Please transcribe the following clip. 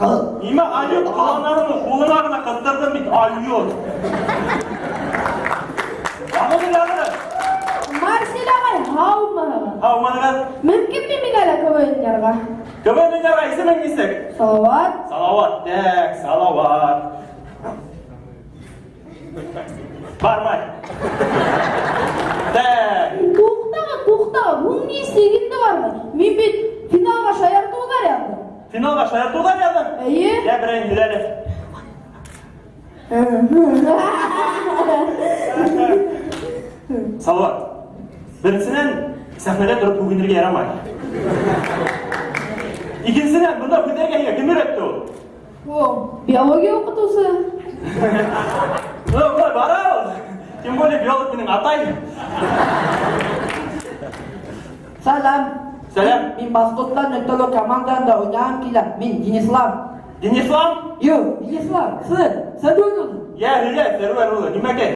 Нимә алйот ҡыланаһың, ҡулыңа ғына ҡыҫтырҙым бит, алйот. Яғығыҙ, яғығыҙ. Марсель ағай, һаумыһығыҙ? Һаумыһығыҙ. Мөмкинме миңә лә КВН уйнарға? КВН уйнарға исемең нисек? Салауат. Салауат, тәк, Салауат. Бармай. Тәк. Туҡтағыҙ, туҡтағыҙ, һуң нисек инде бармай? Мин бит финалға шаяртыуҙар яҙҙым. Финалға шаяртыуҙар яҙҙың? Эйе. Йә, берәйен һөйлә әле. Салауат, беренсенән, сәхнәдә тороп һүгенергә ярамай. Икенсенән, бында һүҙҙәргә һиңә кем өйрәтте ул? О, биология уҡытыусы. Ну, улай бара ул. Тем более биолог минең атай. Сәләм. Сәләм. Мин Башҡортостан Нөктәле командаһында уйнағым килә. Мин Динислам. Динислам? Юҡ, Динислам. Сын, Сәлүр улы. Йә, һөйлә, Сәрүәр улы, нимәкәй?